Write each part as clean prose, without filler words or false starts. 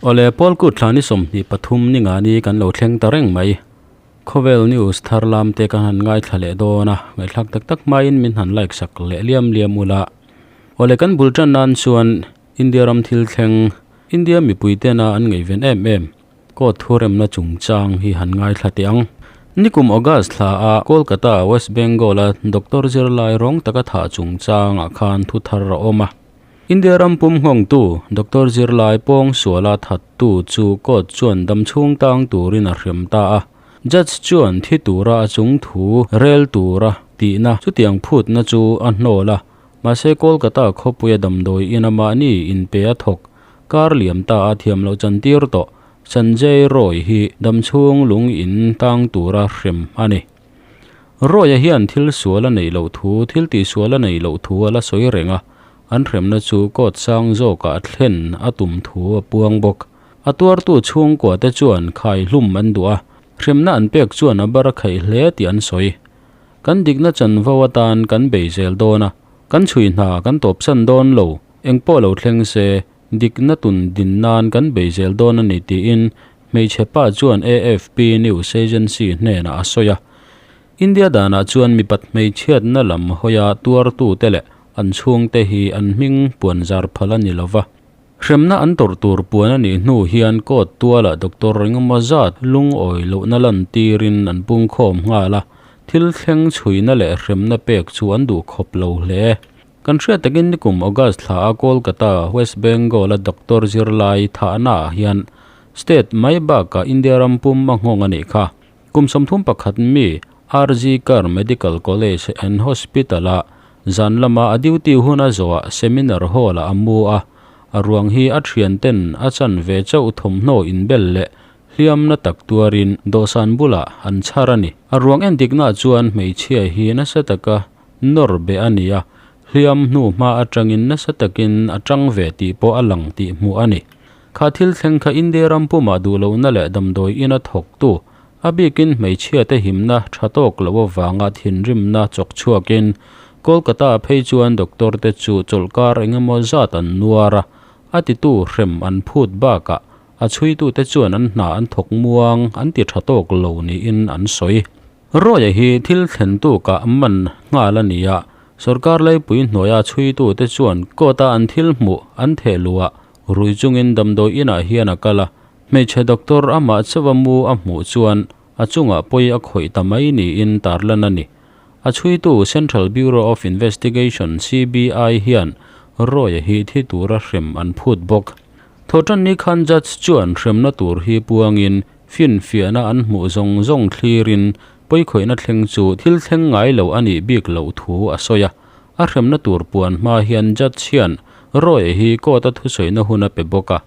Awle Pawlkut thla ni 23 ni nga ni kan lo thleng ta reng mai. Khawvel news thar lam te kan han ngaithla leh dawn a, ngaihthlak tak tak hmain min han like sak leh liam liam ula. Awle kan bul tan nan chuan India ram thil thleng, India mipui tena an ngaihven em em, Court thuremna chungchang hi han ngaithla teh ang. Nikum August thla a Kolkata, West Bengal a doctor zirlai rawng taka thah chungchangah khan thu thar a awm a. India ram pum nghawngtu doctor zirlai pawng suala thattu chu court chuan damchhung tang turin a hrem ta a. Judge chuan thi tura a chung thu rel tura tihna chutiang phutna chu a hnawl a. Mahse Kolkata khawpuia damdawi ina mahni inpe a thawk kar liam ta a thiam loh chantir tawh Sanjay Roy hi damchhung lung in tang tura hrem a ni. Roy-a hian thil sual a neih loh thu, thil tihsual a neih loh thu a la sawi reng a, an hremna chu court sang zawkah thlen a tum thu a puang bawk. A tuartu chhungkua te chuan khai hlum an duh a, hremna an pek chuan a bar a khaih hle tih an sawi. Kan dikna chanvo atan kan bei zel dawn a, kan chhui hna kan tawpsan dawn lo, engpawh lo thleng se, dikna tun din nan kan bei zel dawn a ni tiin hmeichhe pa chuan AFP news agency hnenah a sawi a. India danah chuan mipat hmeichhiatna lam hawia tuartute leh an chhungte hi an hming puan zar phal a ni lo va. Hremna an tawrh tur puan a nih hnu hian court tualah doctor engemaw zat lungawi lohna lantirin an pungkhawm nghal a, thil thleng chhuina leh hremna pek chu an duh khawp lo hle. Kan hriat takin nikum August thla a Kolkata, West Bengal a doctor zirlai thahna ah hian state mai bakah India ram pum a nghawng a nih kha. Kum 31 mi RG Kar Medical College and Hospital ah Zan lama a duty hun a zawhah seminar hall ah a mu a, a ruang hi a thian ten a chan ve chauh thawmhnaw inbel leh hliamna tak tuarin dawhsan bulah an chhar a ni. A ruang endikna chuan hmeichhia hi nasa taka nawr beh a ni a, hliam hnu hma atangin nasa takin a tang ve tih pawh a lang tih hmuh a ni. Kha thil thleng kha India ram pumah duhlohna leh damdawi ina thawktu A bikin hmeichhiate himna tha tawk loh avanga thinrimna chawk chhuakin Kolkata phei chuan doctor te chu chawlhkar engemaw zat an nuar a, a titu hrem an phut bakah a chhuitute chuan an hna an thawk muang an ti tha tawk lo niin an sawi. Roy-a hi thil thlen tukah man nghal a ni a, sorkar laipui hnuaia chhuitute chuan court-a an thil hmuh an theh luhah rui chungin damdawi inah hian a kal a, Hmeichhe doctor amah chauha mu a hmuh chuan a chungah pawi a khawih ta mai niin tarlan a ni. A chhuitu Central Bureau of Investigation, CBI, hian Roy-a hi thi tura hrem an phut bawk. Thawhtanni khan judge chuan hremna tur hi puangin finfiahna an hmuh zawng zawng thlirin pawikhawihna thleng chu thil thleng ngai lo a nih bik loh thu a sawi a. A hremna tur puan hma hian judge hian Roy-a hi court-a thusawina hun a pe bawk a.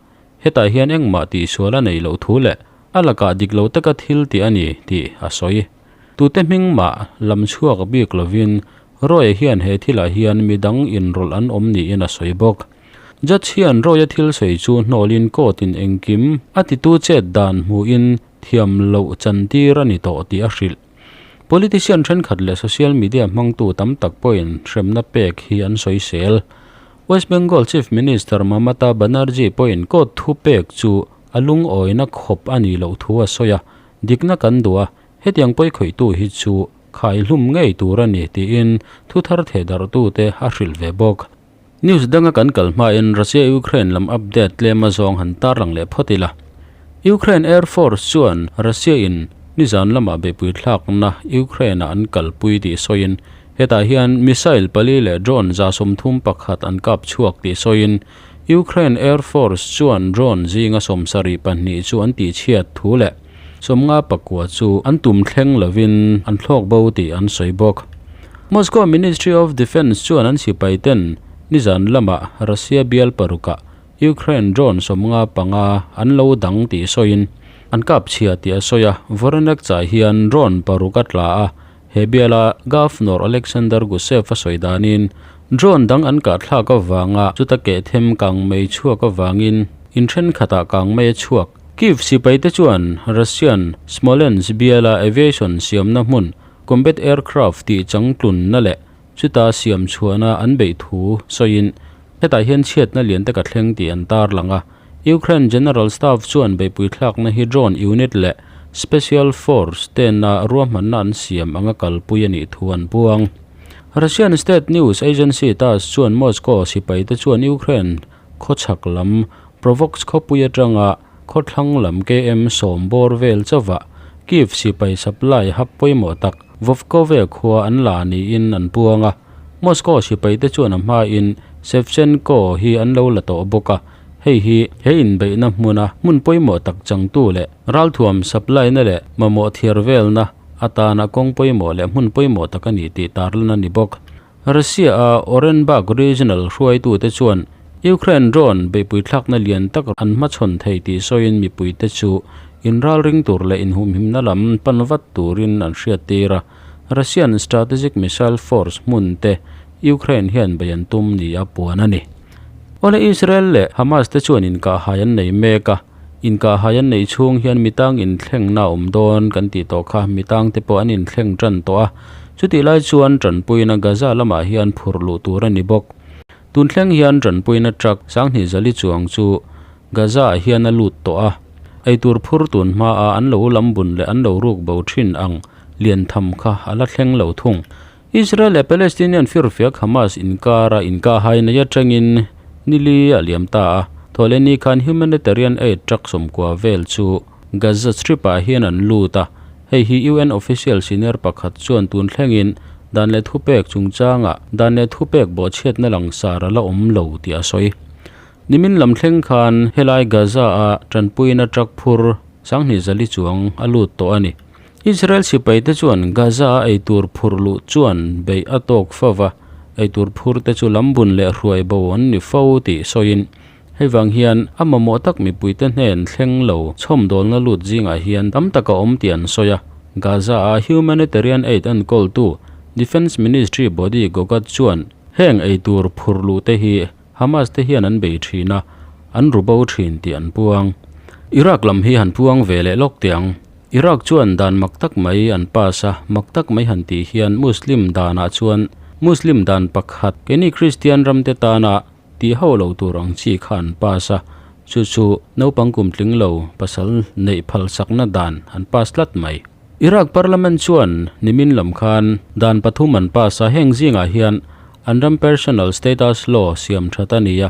Hetah hian engmah tihsual a neih loh thu leh a lakah dik lo taka thil tih a ni tih a sawi. Tute hming mah lam chhuak bik lovin Roy-a hian he thilah hian midang inrawlh an awm niin a sawi bawk. Judge hian Roy-a thil sawi chu hnawlin court-in engkim a titu chet dan hmuhin thiam loh chantir a ni tawh tih a hrilh. Politician thenkhat leh social media hmangtu tam tak pawhin hremna pek hi an sawisel. West Bengal Chief Minister Mamata Banerjee pawhin court thu pek chu a lungawina khawp a nih loh thu a sawi a, dikna kan duh a, hetiang pawi khawihtu hi chu khai hlum ngei tur a ni tiin thu thar thehdarhtute a hrilh ve bawk. News danga kan kal hmain Russia-Ukraine lam update tlem a zawng han tarlang leh phawt ila. Ukraine Air Force chuan Russia-in nizan lamah beihpui thlakna Ukraine-ah an kalpui tih sawiin Hetah hian missile pali leh drone 31 an kap chhuak tih sawiin Ukraine Air Force chuan drone zinga 72 chu an tihchhiat thu leh 59 chu an tum thleng lovin an thlawk bo tih an sawi bawk. Moscow Ministry of Defence chuan an sipai ten nizan lamah Russia bial parukah Ukraine drone 55 an lo dang tih sawiin an kap chhia tih a sawi a, Voronezh ah hian drone paruk a tla a, He biala Governor Alexander Gusev a sawi danin, drone dang an kah thlak avanga chuta keh them kang mei chhuak avangin in thenkhatah kang mei a chhuak. Kyiv sipaite chuan Russian Smolensk biala aviation siamna hmun combat aircraft tih changtlunna leh chuta siam chhuahna an beih thu sawiin hetah hian chhiatna lian taka thleng tih an tarlang a. Ukraine General Staff chuan beihpui thlakna hi drone unit leh special force tena ruahmanna an siam anga kalpui a nih thu an puang. Russian state news agency Tass chuan Moscow sipaite chuan Ukraine khawchhak lam Provox khawpui atanga khawthlang lam KM sawm bawr vel chauhah Kyiv sipai supply hub pawimawh tak Vovkove khua an la niin an puang a. Moscow sipaite chuan a hmain Shevchenko hi an lo la tawh bawk a, hei hi he inbeihna hmuna hmun pawimawh tak changtu leh ralthuam supply na leh mamawh thiar velna atana kawng pawimawh leh hmun pawimawh tak a ni tih tarlan a ni bawk. Russia-a Orenburg regional hruaitute chuan Ukraine drone beihpui thlakna lian tak an hmachhawn thei tih sawiin mipuite chu inralring tur leh inhumhimna lam pan vat turin an hriattir a. Russian strategic missile force hmun te Ukraine hian bei an tum ni a puan a ni. Awle Israel leh Hamas te chuan inkahhai an nei mek a, inkahhai an neih chhung hian mitang inthlengna a awm dawn kan tih tawh kha mitang te pawh an inthleng tan tawh a, chutih lai chuan tanpuina Gaza lamah hian phur luh tur a ni bawk. Tun thleng hian tanpuina truck sanghnih zali chuang chu Gaza ah hian a lut tawh a, eitur phur tun hmaa an lo lam bun leh an lo ruk bo thin ang lian tham kha a la thleng lo thung. Israel leh Palestinian firfiak Hamas inkara inkahhai nei atangin nili a liam ta a, thawhlehni khan humanitarian aid truck sawmkua vel chu Gaza Strip ah hian an lut a, hei hi UN official senior pakhat chuan tun thlengin dan leh thupek chungchangah dan leh thupek bawhchhiatna langsar a la awm lo tih a sawi. Nimin lam thleng khan helai Gaza-a tanpuina truck phur sanghnih zali chuang a lut tawh a ni. Israel sipaite chuan Gaza-a eitur phur luh chuan beih a tawk fo va, eitur phur te chu lambun leh hruai bo an ni fo tih sawiin hei vang hian a mamawh tak mipuite hnen thleng lo chhawmdawlna lut zingah hian tam tak a awm tih an sawi a. Gaza-a humanitarian aid enkawltu Defence Ministry body Gogat chuan heng eitur phur luh te hi Hamas te hian an bei thin a, an ru bo thin tih an puang. Iraq lam hi han puang ve leh lawk teh ang. Iraq chuan dan mak tak mai an pass a, mak tak mai han tih hian Muslim danah chuan Muslim dan pakhat keini Kristian ramte tana tih ho lo tur ang chi kha an pass a, chu chu naupang kum tling lo pasal neih phalsakna dan an pass tlat mai. Iraq Parliament chuan nimin lam khan dan pathum an pass a, heng zingah hian An ram Personal Status Law siam that a ni a,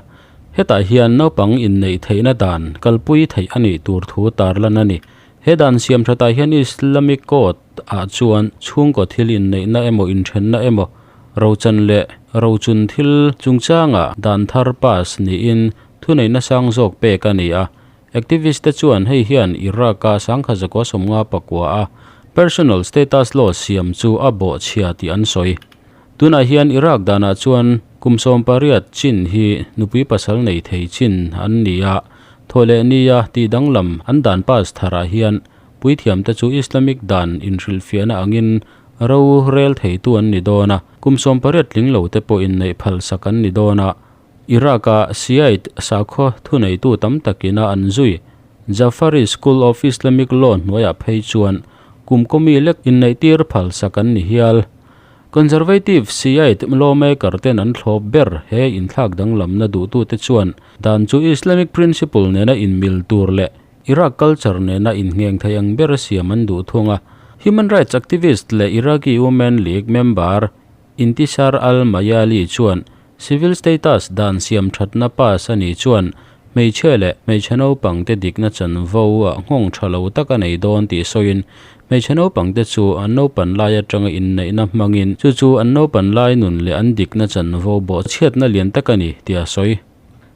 hetah hian naupang inneih theihna dan kalpui theih a nih tur thu tarlan a ni. He dan siam thatah hian Islamic Code ah chuan chhungkaw thil inneihna emaw inthenna emaw rochan leh rochun thil chungchangah dan thar pass niin thuneihna sang zawk pek a ni a. Activist te chuan hei hian Iraq-a sangkhat zakua sawmnga pakua a Personal Status Law siam chu a bawhchhia tih an sawi. Tunah hian Iraq danah chuan kum 18 chin hi nupui pasal nei thei chin an ni a, thaw leh nia tih danglam an dan pass tharah hian puithiamte chu Islamic dan inhrilhfiahna angin ro rel theitu an ni dawn a, kum 18 tling lote pawh inneih phalsak an ni dawn a. Iraq-a Shiite sakhaw thuneitu tam takina an zui Jafari School of Islamic Law hnuaiah phei chuan kum kawmi lek inneihtir phalsak an ni hial. Conservative Shiite lawmaker ten an thlawp ber he inthlak danglamna duhtute chuan dan chu Islamic principle nena inmil tur leh Iraq culture nena inngheng thei ang ber siam an duh thung a. Human rights activist leh Iraqi Women League member Intisar al-Mayali chuan civil status dan siam thatna pass a nih chuan hmeichhia leh hmeichhe naupangte dikna chanvo ah nghawng tha lo tak a nei dawn tih sawiin hmeichhe naupangte chu an naupan lai atanga inneihna hmangin chu chu an naupan lai nun leh an dikna chanvo bawh chhiatna lian tak a ni tih a sawi.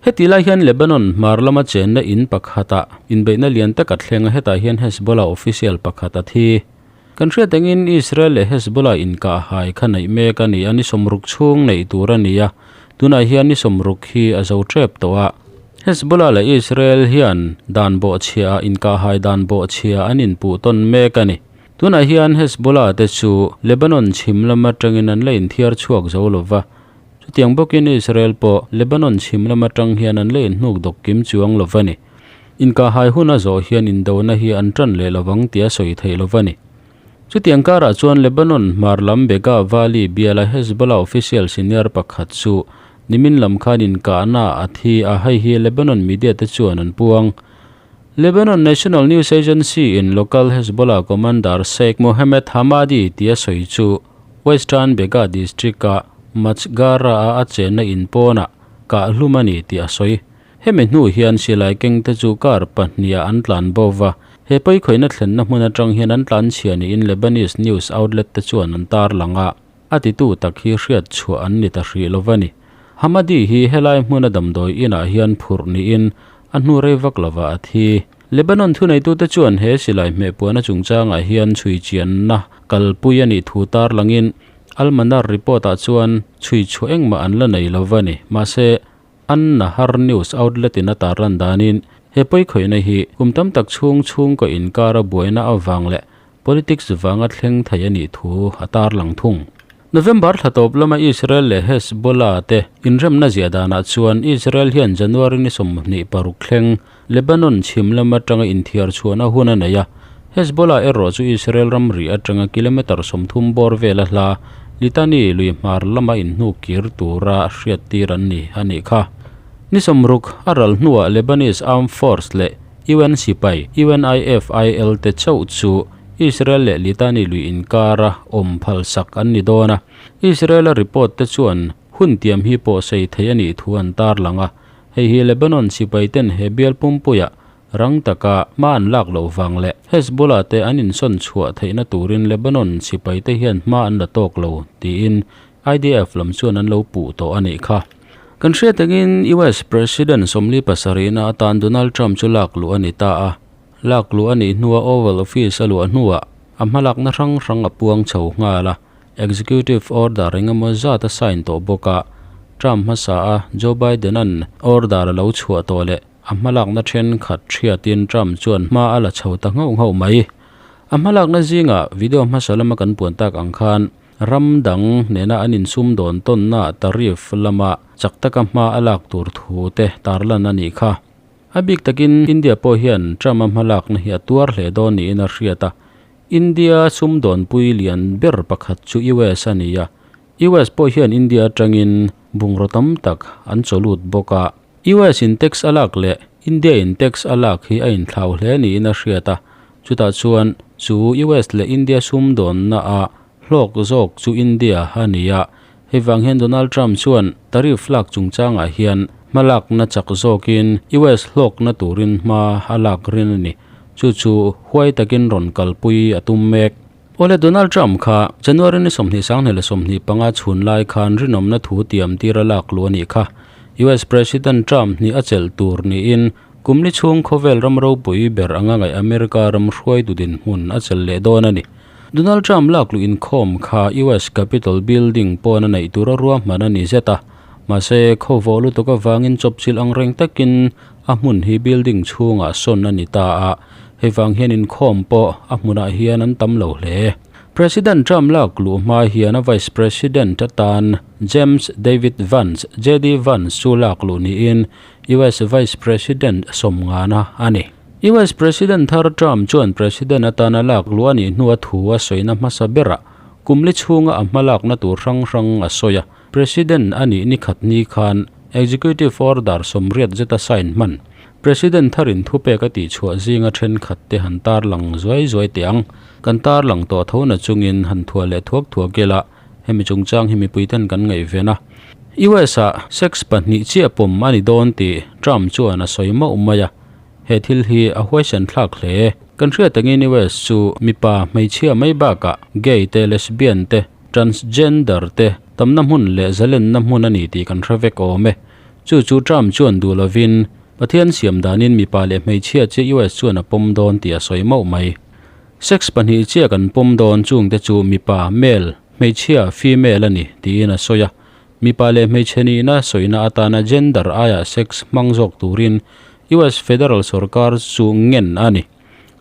Heti lai hian Lebanon hmar lama chenna in pakhatah inbeihna lian tak a thleng a, hetah hian Hezbollah official pakhat a thi. Kan hriat angin Israel leh Hezbollah inkahhai kha neih mek a ni a, ni sawmruk chhung neih tur a ni a, tunah hian ni sawmruk hi a zo tep tawh a. Hezbollah leh Israel hian dan bawhchhia ah inkahhai dan bawhchhia an inpuh tawn mek a ni. Tunah hian Hezbollah te chu Lebanon chhim lam atangin an la inthiar chhuak zo lo va, chutiang bawkin Israel pawh Lebanon chhim lam atang hian an la inhnuk dawk kim chuang lo va ni. Inkahhai hun a zawh hian indona hi an tan leh lovang tih a sawi theih lo a ni. Chutiang karah chuan Lebanon hmar lam Bekaa Valley biala Hezbollah official senior pakhat chu Nimin lam khan inkahna a thi a, hei hi Lebanon media te chuan an puang. Lebanon National News Agency in local Hezbollah commander Sheikh Mohammed Hamadi tia sawi chu Western Bekaa district-a Machgara-a a chenna in pawnah kah hlum a ni tih a sawi. Hemi hnu hian silai kengte chu car pahniha an tlan bo va, he pawikhawihna thlenna hmun atang hian an tlan chhia niin Lebanese news outlet te chuan an tarlang a. A titu tak hi hriat chhuah an ni ta hrih lo va ni. Hamadi hi helai hmuna damdawi inah hian phurh niin a hnu rei vak lovah a thi. Lebanon thuneitute chuan he silai hmehpuahna chungchangah hian chhui chianna kalpui a nih thu tarlangin Al-Manar report-ah chuan chhui chhuah engmah an la nei lo va ni. Mahse, An-Nahar news outlet-in a tarlan danin he pawikhawihna hi kum tam tak chhung chhungkaw inkara buaina avang leh Politics vanga thleng thei a nih thu a tarlang thung. November thla tawp lama Israel leh Hezbollah te inremna ziah danah chuan Israel hian January ni 26 thleng Lebanon chhim lam atanga inthiar chhuahna hun a nei a, Hezbollah erawh chu Israel ramri atanga kilometre 30 bawr vela hla Litani lui hmar lama inhnuk kir tura hriattir an ni a nih kha. Ni 60 a ral hnuah Lebanese Armed Force leh UN sipai, UNIFIL, te chauh chu Israel leh Litani lui inkara awm phalsak an ni dawn a. Israel-a report te chuan hun tiam hi pawh sei thei a nih thu an tarlang a. Hei hi Lebanon sipai ten he bial pumpuia rang taka hma an lak loh vang leh Hezbollah te an insawn chhuah theihna turin Lebanon sipai te hian hma an la tawk lo tiin IDF lam chuan an lo puh tawh a nih kha. Kan hriat angin US President 47-na atan Donald Trump chu lak luh a ni ta a. Lak luh a nih hnua Oval Office a luah hnuah a hmalakna hrang hrang a puang chho nghal a. Executive order engemaw zat a sign tawh bawk a. Trump hmasa a Joe Biden-a'n order a lo chhuah tawh leh a hmalakna thenkhat hriatin Trump chuan hma a la chho ta nghauh nghauh mai. A hmalakna zingah video hmasa lama kan puan tak ang khan Ram dang nena an insum dawn tawnna tariff lama chak taka hma a lak tur thu te tarlan a nih kha. A bik takin India pawh hian Trump-a hmalakna hi a tuar hle dawn niin a hriat a. India sumdawnpui lian ber pakhat chu US a ni a. US pawh hian India atangin bungraw tam tak an chawlut bawk a. US in tax a lak leh India in tax a lak hi a inthlau hle niin a hriat a. Chutah chuan chu US leh India sumdawnna ah Hlawk zawk chu India a ni a, hei vang hian Donald Trump chuan tariff lak chungchangah hian hmalakna chak zawkin US hlawkna turin hma a lak rin a ni. Chu chu huai takin rawn kalpui a tum mek. Awle Donald Trump kha January ni 20 25 chhun lai khan rinawmna thu tiam tir a lak luh a nih kha. US President Trump hnih a chelh tur niin kum li chhung khawvel ram ropui ber anga ngaih America ram hruaitu dinhmun a chelh leh dawn a ni. Donald Trump lak luh inkhawm kha US Capitol building pawn a neih tur a ruahman a ni zet a, mahse khawvawh lutuk avangin chawpchilh ang reng takin a hmun hi building chhungah sawn a ni ta a, hei vang hian inkhawm pawh a hmunah hian an tam lo hle. President Trump lak luh hma hian a Vice President atan James David Vance, JD Vance, chu lak luh niin US Vice President sawmngana a ni. US President thar Trump chuan President atana lak luh a nih hnua thu a sawina hmasa berah kum li chhunga a hmalakna tur hrang hrang a sawi a. President a nih ni khat ni khan Executive Order 80 zeta sign hman. President tharin thupek a tihchhuah zinga thenkhat te han tarlang zuai zuai teh ang. Kan tarlang tawh tho na chungin han thuah leh thuak thuak ila hemi chungchang hi mipuiten kan ngaihven a. US ah sex pahnih chiah pawm a ni dawn tih Trump chuan a sawi mauh mai a. He thil hi a huaisen thlak hle. Kan hriat angin US chu mipa hmeichhia mai bakah gay te, lesbian te, transgender te tamna hmun leh zalenna hmun a ni tih kan hre vek awm e. Chu chu Trump chuan duh lovin Pathian siam danin mipa leh hmeichhia che US chuan a pawm dawn tih a sawi mauh mai. Sex pahnih chiah kan pawm dawn chungte chu mipa, male, hmeichhia, female, a ni tiin a sawi a. Mipa leh hmeichhe nihna sawina atana gender aia sex hmang zawk turin US federal sorkar chu ngen a ni.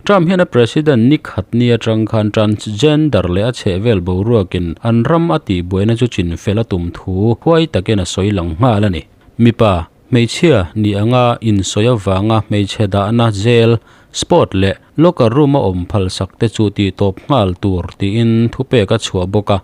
Trump hian a president ni khat ni atang khan transgender leh a chhehvel boruakin an ram a tihbuaina chu chinfel a tum thu huai takin a sawi lang nghal a ni. Mipa, hmeichhia ni anga insawi avanga hmeichhe dahna jail, sport leh locker room a awm phalsak te chu tihtawp nghal tur tiin thupek a chhuah bawk a.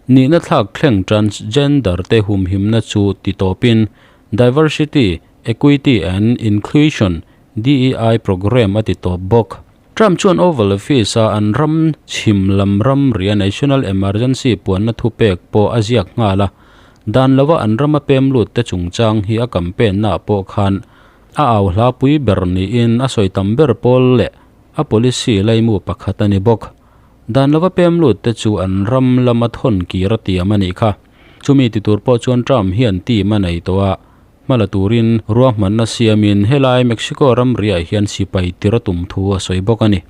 Nihna thlak thleng transgender te humhimna chu ti tawpin Diversity, Equity and Inclusion, DEI, program a ti tawp bawk. Trump chuan Oval Office-a an ram chhim lam ramria national emergency puanna thupek pawh a ziak nghal a, dan lova an rama pem lut te chungchang hi a campaign-naah pawh khan a au hla pui ber niin a sawi tam ber pawl leh a policy laimu pakhat a ni bawk. Dan lova pem lut te chu an ram lama thawn kir a tiam a nih kha. Chumi ti tur pawh chuan Trump hian team a nei tawh a, hmala turin ruahmanna siamin helai Mexico ramriah hian sipai tir a tum thu a sawi bawk a ni.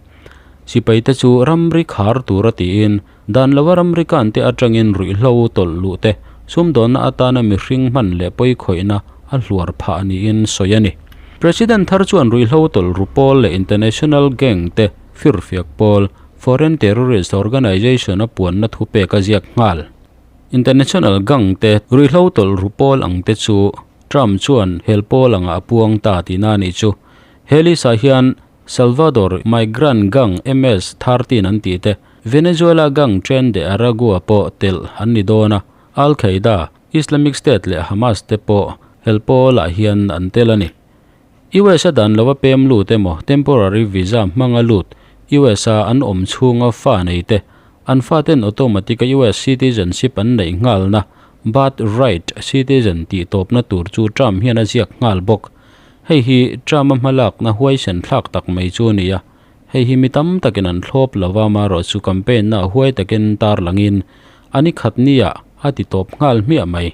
Sipai te chu ramri khar tura tiin dan lova ramri kan te atangin ruihhlo tawlh luh te, sumdawnna atana mihring hman leh pawikhawihna a hluar phah niin sawi a ni. President thar chuan ruihhlo tawlh ru pawl leh international gang te firfiak pawl, foreign terrorist organization a puanna thupek a ziak nghal. International gang te ruihhlo tawlh ru pawl ang te chu Trump chuan hel pawl angah a puang ta tihna a nih chu. He list ah hian Salvador migrant gang MS 13 an tih te, Venezuela gang Tren de Aragua pawh telh an ni dawn a, Al Qaeda, Islamic State leh Hamas te pawh hel pawl ah hian an tel a ni. US a dan lova pem lut emaw temporary visa hmanga lut US a an awm chhunga fa nei te, an faten automatic a US citizenship an neih nghalna birth right citizen tih tawpna tur chu Trump hian a ziak nghal bawk. Hei hi Trump a hmalakna huaisen thlak tak mai chu a ni a, hei hi mi tam takin an thlawp lova amaherawh chu campaign na huai takin tarlangin a ni khat nia a ti tawp nghal hmiah mai.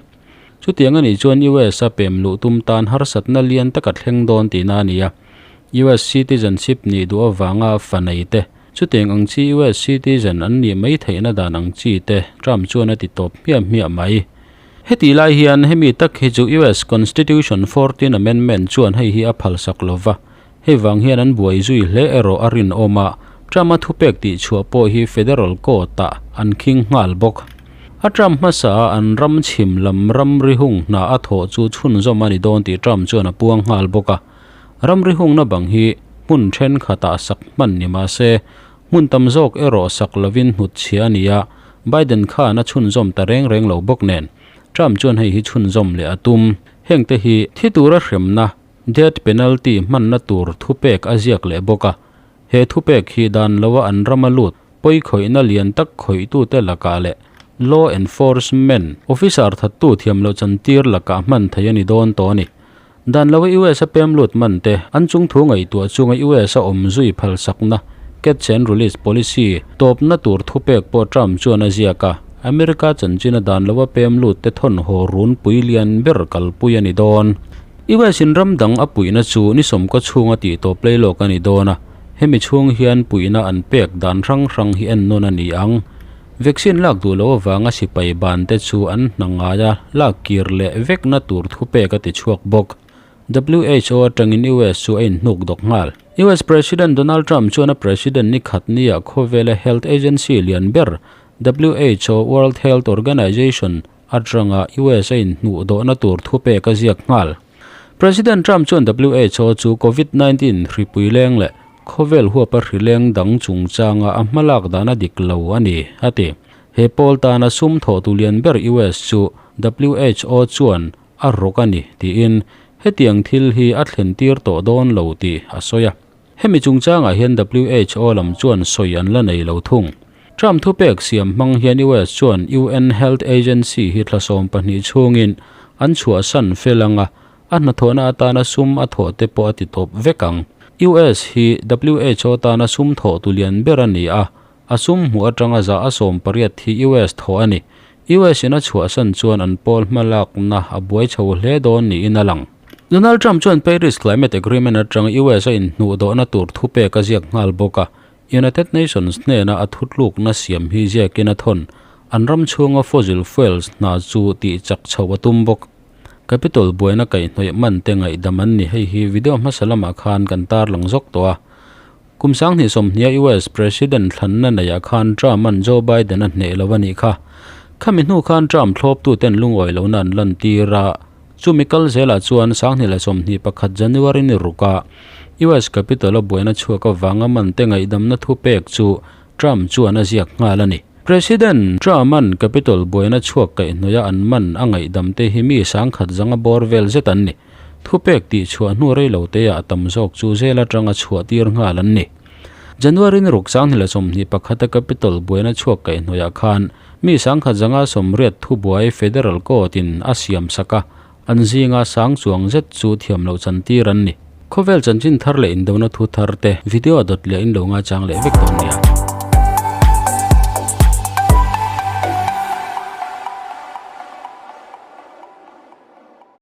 Chutiang a nih chuan US a pem luh tum tan harsatna lian taka thleng dawn tihna a ni a. US citizenship nih duh avanga fa nei te, chutiang ang chi US citizen an nih mai theihna dan ang chi te Trump chuan a ti tawp hmiah hmiah mai. Hetih lai hian hemi tak hi chu US Constitution 14 Amendment chuan hei hi a phalsak lova, hei vang hian an buai zui hle erawh a rinawm a, Trump-a thupek tihchhuah pawh hi federal court-ah an khing nghal bawk. A Trump hmasa a an ram chhim lam ramri hung hna a thawh chu chhunzawm a ni dawn tih Trump chuan a puang nghal bawk a. Ramri hungna bang hi hmun thenkhatah sak hman ni mah se, hmun tam zawk erawh sak lovin hnutchhia a ni a, Biden khan a chhunzawm ta reng reng lo bawk nen. Trump chuan hei hi chhunzawm leh a tum. Hengte hi thi tura hremna, death penalty, hmanna tur thupek a ziak leh bawk a. He thupek hi dan loa an rama lut pawikhawihna lian tak khawihtute lakah leh law enforcement officer thattu thiam loh chantir lakah hman theih a ni dawn tawh a ni. Dan loa US a pem lut man te an chung thu ngaihtuah chunga US a awm zui phalsakna catch and release policy tawpna tur thupek pawh Trump chuan a ziak a, America chanchina dan loa pem lut te thawnhaw runpui lian ber kalpui a ni dawn. US in ram dang a puihna chu ni sawmkaw chhunga tih tawp lei lawk a ni dawn a, hemi chhung hian puihna an pek dan hrang hrang hi en nawn a ni ang. Vaccine lak duh loh avanga sipai ban te chu an hna ngaia lak kir leh vekna tur thupek a ti chhuak bawk. WHO atangin US chu a inhnuk dawk nghal. US President Donald Trump chuan a President ni khat nia khawvela health agency lian ber WHO, World Health Organization, Atanga US a inhnuh dawhna tur thupek a ziak nghal. President Trump chuan WHO chu Covid 19 hripui leng leh khawvel huapa hri leng dang chungchanga a hmalak dan a dik lo a ni, a ti. He pawl tana sum thawhtu lian ber US chu WHO chuan a rawk a ni tiin hetiang thil hi a thlen tir tawh dawn lo tih a sawi a. Hemi chungchangah hian WHO lam chuan sawi an la nei lo thung. Trump thupek siam hmang hian US chuan UN Health Agency hi thla 12 chhungin an chhuahsan fel ang a, a hnathawhna atana sum a thawh te pawh a ti tawp vek ang. US hi WHO tana sum thawh tu lian ber a ni a, a sum hmuh atanga za a 18 hi US thawh a ni. US in a chhuahsan chuan an pawl hmalakna a buai chho hle dawn niin a lang. Donald Trump chuan Paris Climate Agreement atanga US a inhnuh dawhna tur thupek a ziak nghal bawk a, United Nations hnena a thutlukna siam hi ziakin a thawn. An ram chhunga fossil fuels hna chu tih chak chhoh a tum bawk. Capitol buaina kaihhnawih man te ngaihdam an ni hei hi video hmasa lamah khan kan tarlang zawk tawh a. Kum 2020 a US President thlanna neihah khan Trump-a'n Joe Biden a hneh lo a nih kha. Khami hnu khan Trump thlawptuten lungawi lohna an lantir a, chumi kal zelah chuan 2021 January ni ruka US Capitol a buaina chhuak avanga man te ngaihdamna thupek chu Trump chuan a ziak nghal a ni. President Trump-a'n Capitol buaina chhuak kaihhnawih a an man a ngaihdamte hi mi sangkhat zanga bawr vel zet an ni. Thupek tih chhuah hnu rei lo teah a tam zawk chu zel atanga chhuah tir nghal an ni. January ni ruk 2021 a Capitol buaina chhuak kaihhnawih ah khan mi sangkhat zanga sawmriat thubuai Federal Court in a siam sak a, an zinga sang chuang zet chu thiam loh chantir an ni. Khawvel chanchin thar leh indona thu thar te video dawt leh in lo ngaichang leh vek dawn nia.